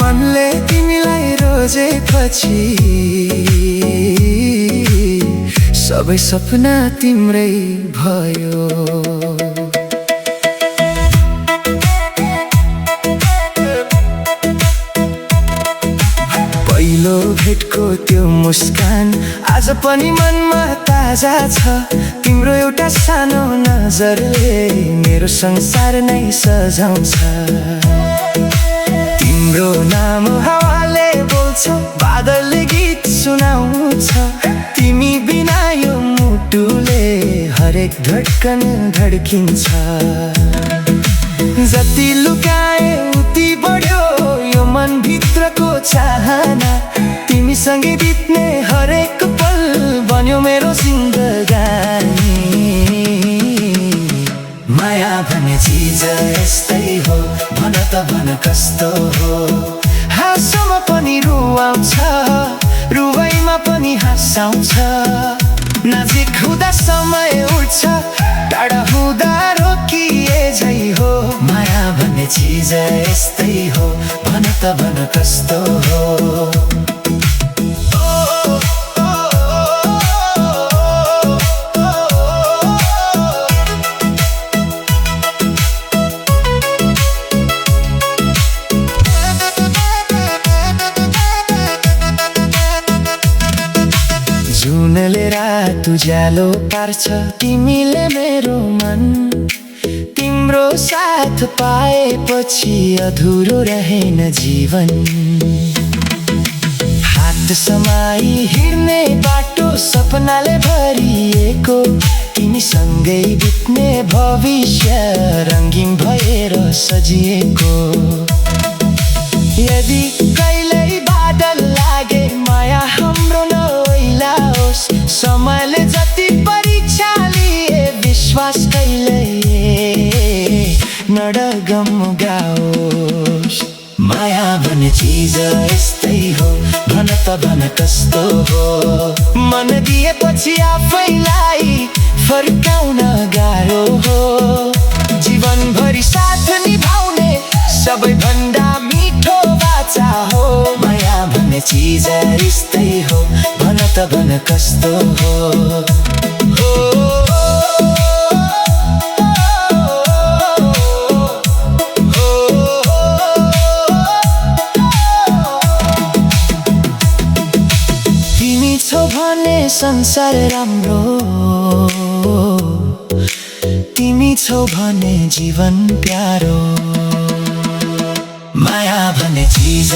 मनले तिमीलाई रोजेपछि सबै सपना तिम्रै भयो। पहिलो भेटको त्यो मुस्कान आज पनि मनमा ताजा छ। तिम्रो एउटा सानो नजरले मेरो संसार नै सजाउँछ। तिम्रो नाम हावाले बोल्छ, बादलले गीत सुनाउँछ। तिमी बिना यो मुटुले हरेक धड्कन धड्किन्छ। जति लुकाए उति बढ्यो यो मनभित्रको चाहना। तिमीसँगै बित्ने हरेक पल बन्यो मेरो जिन्दगानी। माया भन्ने चिज यस्तै हो, भन त भन कस्तो हो। हाँसोमा पनि रुवाउँछ, रुवाइमा पनि हँसाउँछ। नजिक हुँदा समय उड्छ, टाढा हुँदा रोकिए झै हो। माया भन्ने चिज यस्तै हो, भन त भन कस्तो हो। जुनले रात उज्यालो पार्छ, तिमीले मेरो मन। तिम्रो साथ पाएपछि अधुरो रहेन जीवन। हात समाई हिँड्ने बाटो सपनाले भरिएको। तिमीसँगै बित्ने भविष्य रङ्गीन भएर सजिएको। यदि कहिल्यै बादल लागे माया हाम्रो नओइलाओस्। समयले जति परीक्षा लिए विश्वास कहिल्यै नडगमगाओस्। माया भन्ने चिज यस्तै हो, भन त भन कस्तो हो। मन दिएपछि आफैलाई फर्काउन गाह्रो हो। जीवनभरि साथ निभाउने सबैभन्दा मिठो बाचा हो। माया भन्ने चिज यस्तै हो, भन त भन कस्तो हो। तिमी छौ भने संसार राम्रो, तिमी छौ भने जीवन प्यारो। माया भन्ने चिज